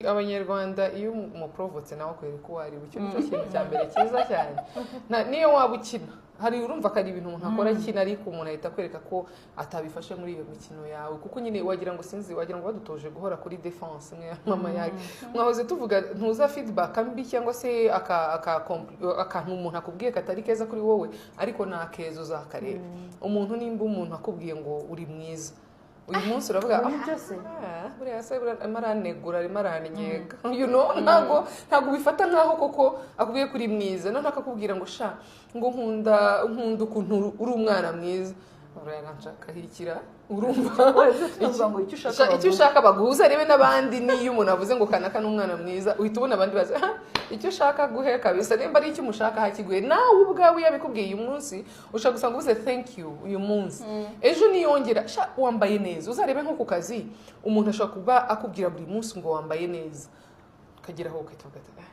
Abanyarwanda, iyo umuporovotse nawe akwereka uwo ari we, icyo nicyo kintu cya mbere cyiza cyane. Niyo waba ukina, hari, urumva ko ari ibintu umuntu akora akina, ariko umuntu ahita akwereka ko atabifashe muri iyo mikino yawe, kuko nyine wagira ngo, sinzi, wagira ngo badutoje guhora kuri defense. Mwe mama yawe mwahoze tuvuga, ntuza feedback mbi cyangwa se akantu umuntu akubwiye katari keza kuri wowe, ariko ni akeza uzakareba. Umuntu, nimba umuntu akubwiye ngo uri mwiza uyu munsi, uravuga: Ubu byose. "Ah, buriya se buriya arimo aranegura, arimo aranyega." Ntabwo ubifata nkaho koko akubwiye ko uri mwiza. Noneho akakubwira ngo: "Sha," ngo, "nkunda ukuntu uri umwana mwiza." Buriya aranshakahikira, urumva? Tuvuga ngo icyo ushaka Sha, icyo baguhe. ushaka baguhuza, rebe n'abandi. Niyo umuntu avuze ngo kanaka n'umwana mwiza, uhita ubona abandi bazi: "Ah, icyo ushaka guhe kabisa." Nimba ari icyo umushaka hakiguhe. Nawe ubwawe iyo abikubwiye uyu munsi, ushobora gusanga uvuze "thank you" uyu munsi, ejo niyongera: "Sha, wambaye neza." Uzarebe nko ku kazi, umuntu ashobora kuba akubwira buri munsi ngo wambaye neza, ukageraho ugahita uvuga ati: "Ah,